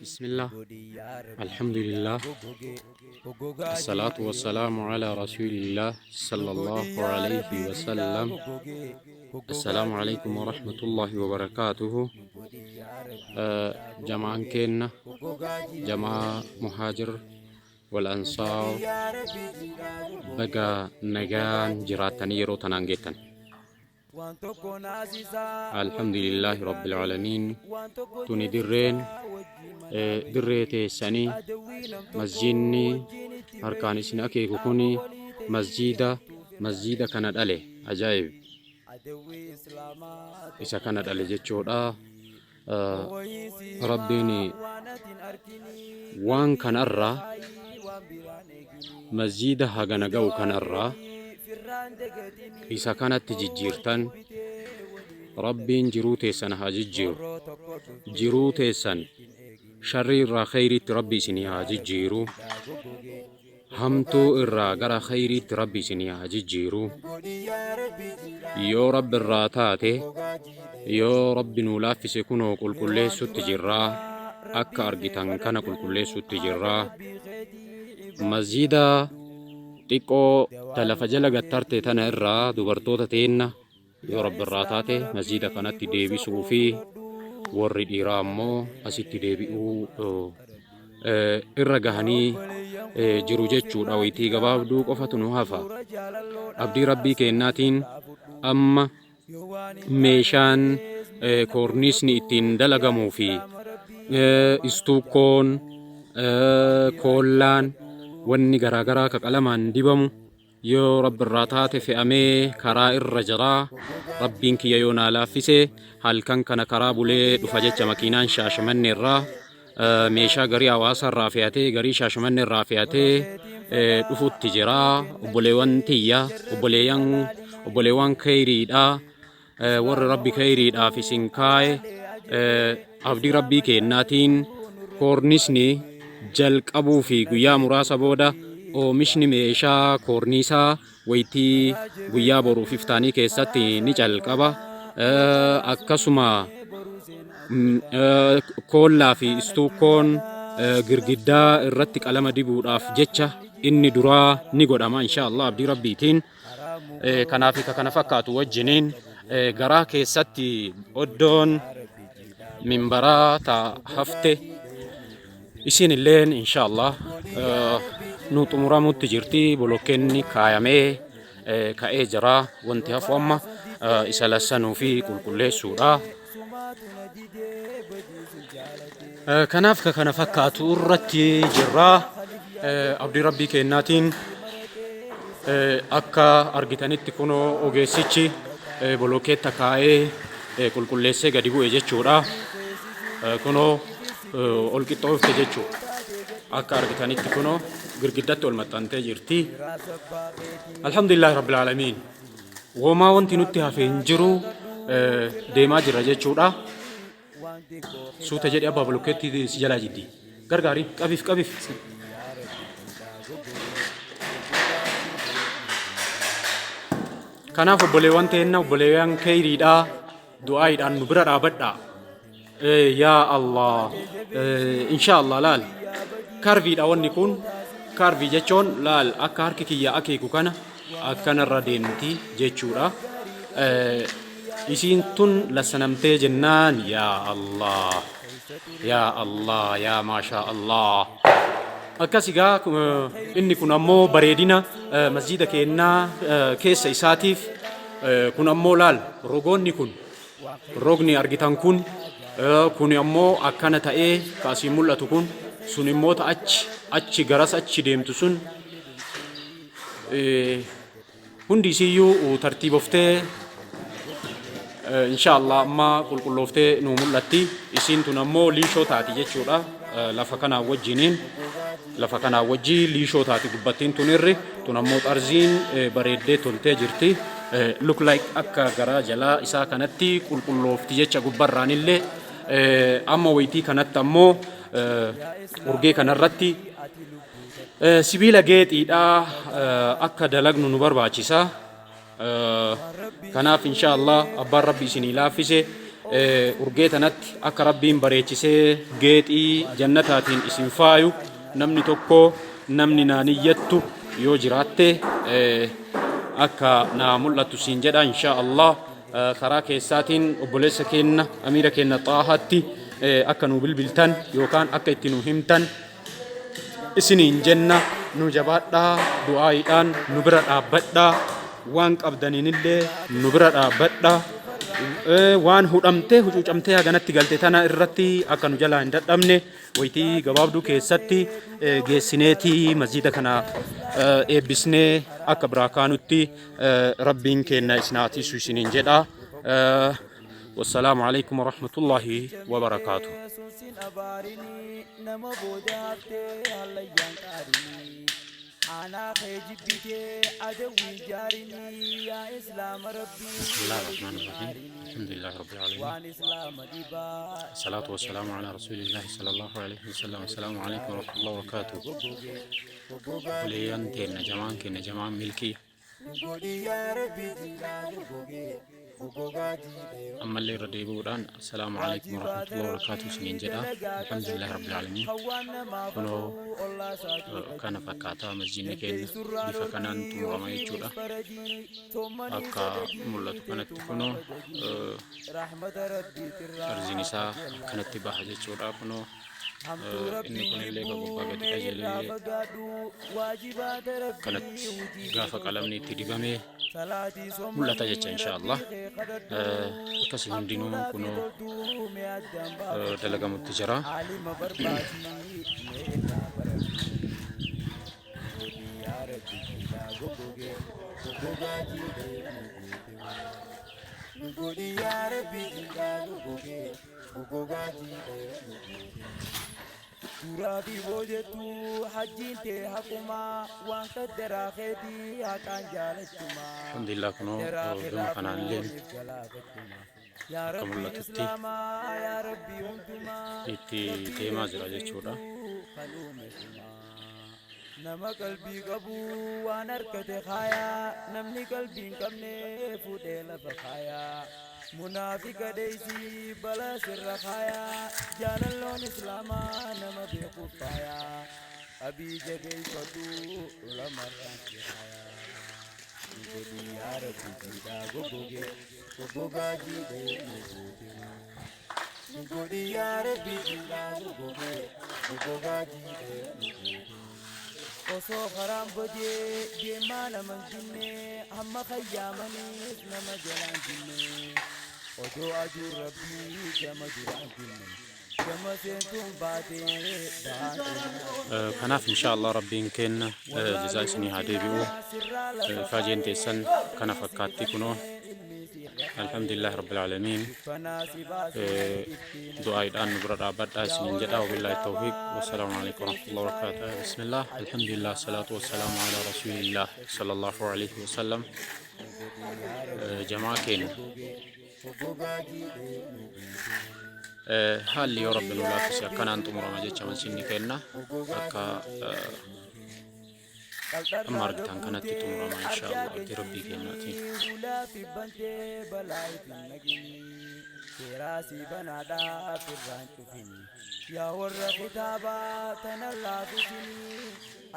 Bismillah, Alhamdulillah, Assalatu wassalamu ala Rasulillah sallallahu alayhi wa sallam. Assalaamu alaykum wa rahmatullahi wa barakaatuhu. Jamaan keenna jamaa Muhaajir wal Ansaar baga nagaan jiraattanii yeroo tanaan geettan. Alhamdulillahi Rabbil Aalamiin. Tuni dirreen dirree teessanii masjiidni harkaan isin akeeku kuni masjiida masjiida kana dhale ajaa'ib isa kana dhale jechuudha. Rabbiin waan kanarraa masjiida hagana ga'u kanarraa isa kanatti jijjiirtan Rabbiin jiruu teessan haa jijjiiru. Jiruu teessan sharrii irraa kheyriitti Rabbi isinii haa jijjiiru. Hamtuu irraa gara kheyriitti Rabbi isinii haa jijjiiru. Yoo Rabbi irraa taate yoo Rabbi nuu laaffise kunoo qulqulleessutti jirraa. Akka argitan kana qulqulleessutti jirraa. Masjiida xiqqoo ta lafa jala gattarte tana irraa dubartoota teenna yoo Rabbi irraa taate masjiida kanatti deebisuu fi warri dhiiraa ammoo asitti deebi'uu irra gahanii jiru jechuudha. Waytii gabaabduu qofatu nu hafa. Abdii Rabbii keennaatiin amma meeshaan koorniisni ittiin dalagamuu fi istuukkoon koollaan wanni garaagaraa ka qalamaan dibamu yoo Rabbi irraa taate fe'amee karaa irra jira. Rabbiin kiyya yoo naa laaffise halkan kana karaa bulee dhufa jecha makiinaan Shaashamanne irraa meeshaa garii hawaasa irraa fe'atee garii Shaashamanne irraa fe'atee dhufutti jira. Obboleewwan tiyya obboleeyyan obboleewwan kheyriidha. Warri Rabbi kheyriidhaaf isin kaaye abdii Rabbii keennaatiin koornisni jalqabuu fi guyyaa muraasa booda oomishni meeshaa koorniisaa waytii guyyaa boruuf iftaanii keessatti ni calqaba. Akkasuma koollaa fi istuukkoon girgiddaa irratti qalama dibuudhaaf jecha inni duraa ni godhama insha Allah abdii Rabbiitiin. Kanaa fi ka kana fakkaatu wajjiniin garaa keessatti oddoon minbaraa ta hafte isiin illeen insha Allah nu xumuramutti jirti. Bolokkenni kaayamee ka'ee jira. Wanti hafu amma isa lassanuu fi qulqulleessuudha. Kanaaf ka kana fakkaatu irratti jirra. Abdii Rabbii keennaatiin akka argitanitti kunoo ogeessichi bolookeetta kaa'ee qulqulleessee gadi bu'e jechuudha. Kunoo ol qixxoofte jechuudha. Akka argitanitti kunoo girgiddatti ol maxxantee jirti. Alhamdulillahi Rabbil Aalamiin. Womaa wanti nutti hafe hin jiru deemaa jirra jechuudha. Suuta jedhi abbaa bolokkeetti si jalaa jiddi. Gargaari qabiif qabiif. Kanaaf obboleewwan teenna obboleewwan keeyriidhaa du'aayiidhaan nu bira dhaabadhaa. Yaa Allah insha Allah laal karviidha wanni kun karvii jechuun laal akka harki kiyya akeeku kana akkanarra deemti jechuudha. Isiin tun lassanamtee jennaan yaa Allah yaa Allah yaa maashaa Allah. Akkas egaa inni kun ammoo bareedina masjiida keennaa keessa isaatiif kun ammoo laal rogoonni kun Rogni argitan kun kuni ammoo akkana ta'ee ka asii mul'atu kun sun immoo ta achi achi garas achi deemtu sun hundi isiiyyuu tartiiboftee insha Allah amma qulqullooftee nu mul'atti. Isiin tun ammoo liishoo taati jechuudha lafa kanaa wajjiniin. Lafa kanaa wajji liishoo taati gubbattiin tun irri tun ammoo xarziin bareeddee toltee jirti. Look like akka garaa jalaa isaa kanatti qulqulloofti jecha gubbarraan illee amma waytii kanatti ammoo urgee kanarratti sibiila geexiidha akka dalagnu nu barbaachisa. Kanaaf insha Allah abbaan rabbi isinii laaffise Urgee tanatti akka Rabbiin bareechisee geexii jannataatiin isin faayu namni tokko namni naa niyyattu yoo jiraatte akka naa mul'attu siin jedha inshaa Allah. Karaa keessaatiin obboleessa keenna amiira keenna Xaahaatti akka nu bilbiltan yookaan akka itti nu himtan isiniin jenna. Nu jabaadhaa, du'aayiidhaan nu bira dhaabbadhaa, waan qabdaniinillee nu bira dhaabbadhaa. Waan hudhamtee hucuucamtee haganatti galte tana irratti akka nu jalaa hin dadhabne waytii gabaabduu keessatti geessineetii masjiida kana eebbisnee akka biraa kaanutti Rabbiin keenna isin haa tiisu isiniin jedha. Wassalaamu alaikum warahmatullaahi wabarakaatu. Yesuusin abaarini nama booda haftee hallayyaan qaarini aanaa kee jibbitee adawwiin jaarini yaa islaama rabbii Bismillah ar-Rahman ar-Rahim. Alhamdulillah Rabbil Alamin. waan islaama dhibaa Salatu wassalamu ala Rasulillahi sallallahu alaihi wasallam. Assalamu alaikum warahmatullahi wabarakatuh. Obboleeyyan teenna jamaan keenya jamaan milkii ammallee irra deebi'uudhaan assalaamu alaikum warahmatullahi wabarakatuh isiniin jedha. Alhamdulillah Rabbil Alamin. Kunoo kana fakkaataa masjidni keenya bifa kanaan xumurama jechuudha. Akka mul'atu kanatti kunoo tarziin isaa akkanatti baha jechuudha. Kunoo inni kunillee ka gubbaa gadi qajeelillee kanatti gaafa qalamni itti dibamee mul'ata jecha insha Allah. Akkasii hundinuu kunoo dalagamutti jira. Duraa fi boojettuu hajjiin tee haqumaa waan qaddaraa keetii haqaan jaalachumaa. Alhamdulillah, kunoo Jaraa gama khilaafuu kanaan illee waliif galaafachuma. Yaa akka Rabbii mul'atutti Islaamaa yaa Rabbii hundumaa itti Rabbii deemaa jira jechuudha. kan uume sumaa. Nama qalbii qabu waan harkate kaayaa namni qalbii hin qabne fuudhee lafa kaayaa. Munaafiqa dheeysii balaa sirra kaayaa jaalalloon islaamaa nama beekuuf faayaa. Qabii jabeeyfadhu ulamarraan si kaayaa. Nu godhi yaa Rabbi jiidhaa goggoge goggogaa jiidhee nu guute. Nu godhi yaa Rabbi jiidhaa goggoge goggogaa jiidhee nu guute. Osoo karaan badee deemaa nama hin dinne hamma kayyaamaniis nama jalaan dinne. Odoo aduun Rabbii gama duraan dinne gama seentuun baatee bahaan eenyaa. Kanaaf insha Allah Rabbiin keenna jazaa isinii haa deebi'u. Ifaajeen teessan kana fakkaatti kunoo. Alhamdulillah Rabbil Aalamiin. Du'aayiidhaan nu bira dhaabbadhaa isiniin jedha. Wabillahi tawfiiq. Wassalaamu alaikum warahmatullahi wabarakatuh. Bismillah. Alhamdulillah. Salaatu wassalaamu ala Rasuulillah sallallahu alaihi wasallam. Jamaa keenya. Haalli yoo Rabbi nu laaffise akkanaan xumurama jecha masjidni kenna akka amma argitan kanatti xumurama insha Allah abdii Rabbii kennaatiin. Yaa warra kitaabaa tana laafisinii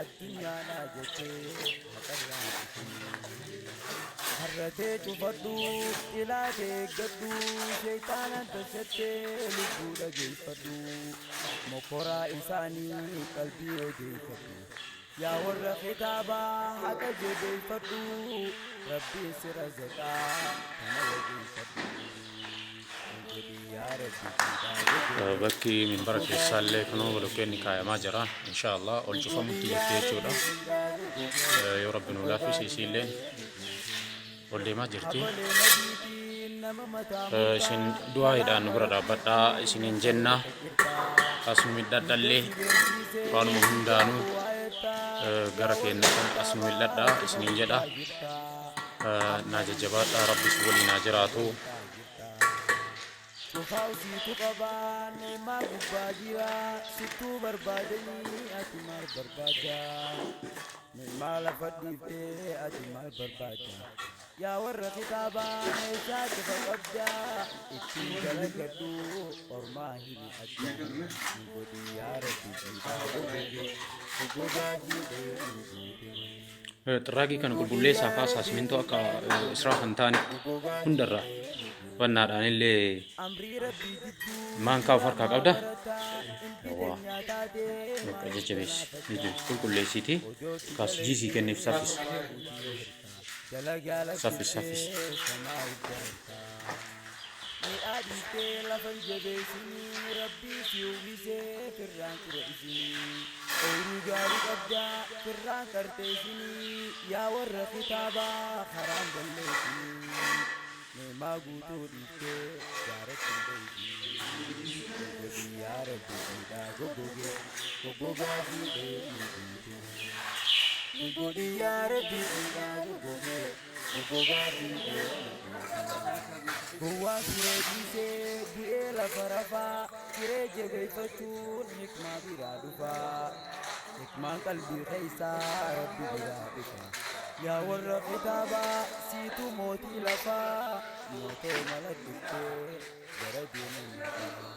addunyaadhaa jettee haqarraa cufinii. Harratee cufadhu xilaatee eeggadhu sheeyxaanan tolchattee lubbuu dhageeffadhu mokoraa isaanii qalbii odeeffadhu. Yaa warra kitaabaa haqa jabeeffadhu Rabbiin si razaqaa kana wageeffadhu. Jedhi yaa Rabbi jiidhaa goggoge. Bakki minbara keessaallee kunoo boloqqeenni kaayamaa jira. Insha Allah ol cufamutti jirti jechuudha. Yoo Rabbi nuu laaffise isiilleen ol deemaa jirti. Isin du'aayiidhaan nu bira dhaabbadhaa isiniin jenna. As nu mil'adhallee waanuma hundaanuu gara keenya kan as nu mil'adhaa isiniin jedha. Naa jajjabaadhaa, Rabbis waliin haa jiraatu. Cufaa usiitu qabaa neemaa gubbaa jira sittuu barbaadanii ati maal barbaadda neemaa lafa dhiiftee ati maal barbaadda. Yaa warra kitaabaa meeshaa cufa qabdaa ittiin dalagadhu ormaa himi addaa. Nu godhi yaa Rabbi jiidhaa goggogee goggogaa jiidhee nu guute malee. Xirraagii kana qulqulleessaa kaasaa simintoo akka israaf hin taanetti hundarraa bannaadhaan illee Amrii Rabbii jidduu maankaa of harkaa qabda. barataa hin Yawwaa. biten nyaataatee Bakka jajjabeessi jajjabeessi qulqulleessiitii kaas jiisii kenniif saffisa. Dalagaa Saffis saffis. lakkiftee samaa ijaartaa. Mi'aa dhiiftee lafa hin jabeessinii Rabbii si uwwisee firraan qura isinii. Ooyiruu gaarii qabdaa firraan qarteessinii yaa warra kitaabaa karaan balleessinii. Neemaa guutuu dhiiftee gaaratti hin dheessinii. Godhi yaa Rabbi jiidhaa goggogee goggogaa jiidhee nu guute. Nu godhi yaa Rabbi jiidhaa goggogee goggogaa jiidhee nu guute. Gowwaan siree dhiisee du'ee lafa rafaa siree jabeeffachuun hikmaa biraa dhufaa. Hikmaan qalbii keessaa Rabbi biraa dhufa. Yaa warra kitaabaa siitu mootii lafaa mootoo mala dhuftee gara deemuun lafaa.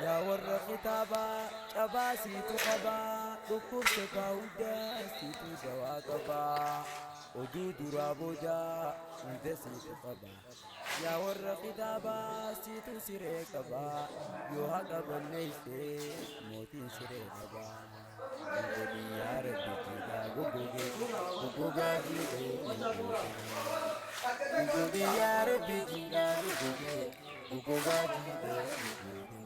Yaa warra kitaabaa cabaa siitu qabaa dhukkubsataa hunda siitu dawaa qabaa. Oduu duraa boodaa hunda siitu qabaa. Yaa warra kitaabaa siitu siree qabaa yoo haqa balleessee mootiin siree qabaa. Nu godhi yaa Rabbi jiidhaa goggogee goggogaa jiidhee nu guute. Nu godhi yaa Rabbi jiidhaa goggogee goggogaa jiidhee nu guute.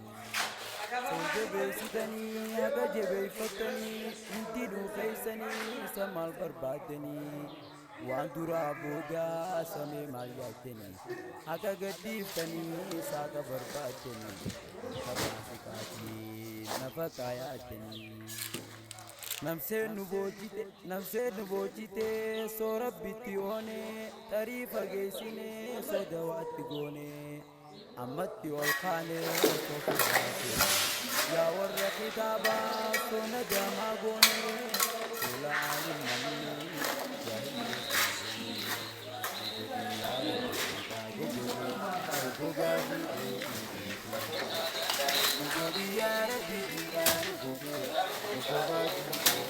Soo jabeessitanii haqa jabeeffattanii hundinuu keessanii isa maal barbaaddanii waan duraa boodaa samee maal yaaddanii haqa gadhiiftanii saaqa barbaaddanii karaa siqaatii nafaqaa yaaddanii. Namseen nu boojite namseen nu boojite soo rabbitti oone xarii fageessine soo dawaatti goone ammatti ol kaane soo furdaate. Yaa warra kitaabaa soo nadamaa goone fuula aalim namni jaahilli gogaa jiidhee nu godhi yaa Rabbi jiidhaa goggogee goggogaa jiidhee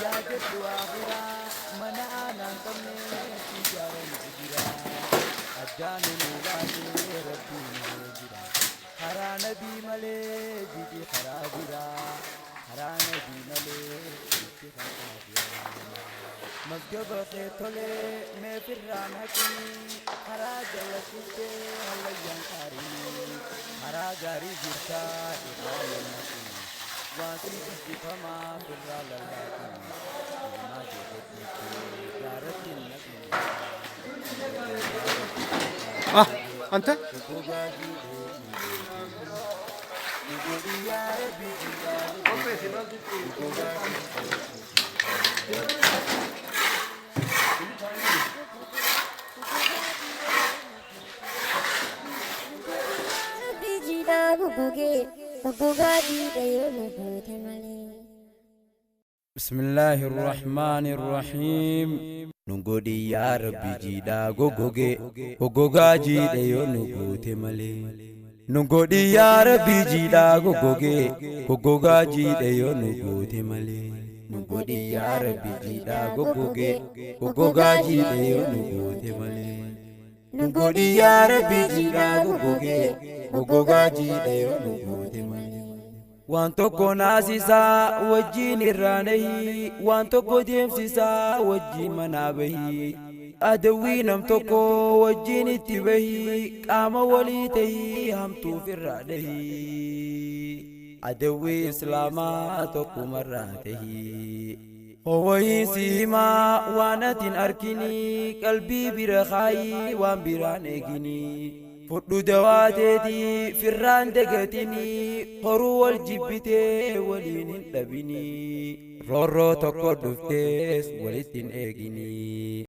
yaa jedhu akhiraa mana aanaan qabne si ijaaramtu jira addaan nu baasee Rabbiin nu jira karaa nabii malee jiji karaa biraa karaa nabii malee jiji karaa biraa. Mazgaba kee tolee mee firraan haqinii karaa jala kuttee hallayyaan qaarinii karaa gaarii jirtaa irraa lallaqinii waan si dubbifamaa firraa lallaaqinii ilmaa jedhadhiittee gaaratti hin naqinii. Ah, አንተ Goggogaa jiidhee nu guute. Nu godhi yaa Rabbi jiidhaa goggogee goggogaa jiidhee nu guute. Rabbi jiidhaa goggogee goggogaa jiidha yoo nu goote malee. بسم الله الرحمن الرحيم. Nu godhi yaa Rabbi jiidhaa goggogee goggogaa jiidhe yoo nu goote malee. Nu godhi yaa Rabbi jiidhaa goggogee goggogaa jiidhe yoo nu goote malee. Nu godhi yaa Rabbi jiidhaa goggogee goggogaa jiidhe yoo nu goote malee. Nu godhi yaa Rabbi jiidhaa goggogee goggogaa jiidhe yoo nu goote malee. Waan tokko naasisaa wajjiin irraa nahii waan tokko deemsisaa wajjiin manaa bahii adawwii nam tokko wajjiin itti bahii qaama walii tahii hamtuuf irraa dhahii adawwii islaamaa tokkumarraa tahii Hoowayiin si himaa waan atin arkinii qalbii bira kaayii waan biraan eeginii fudhu dawaa teetii firraan dagatinii horuu wal jibbitee waliin hin dhabinii roorroo tokko dhuftees walitti hin eeginii.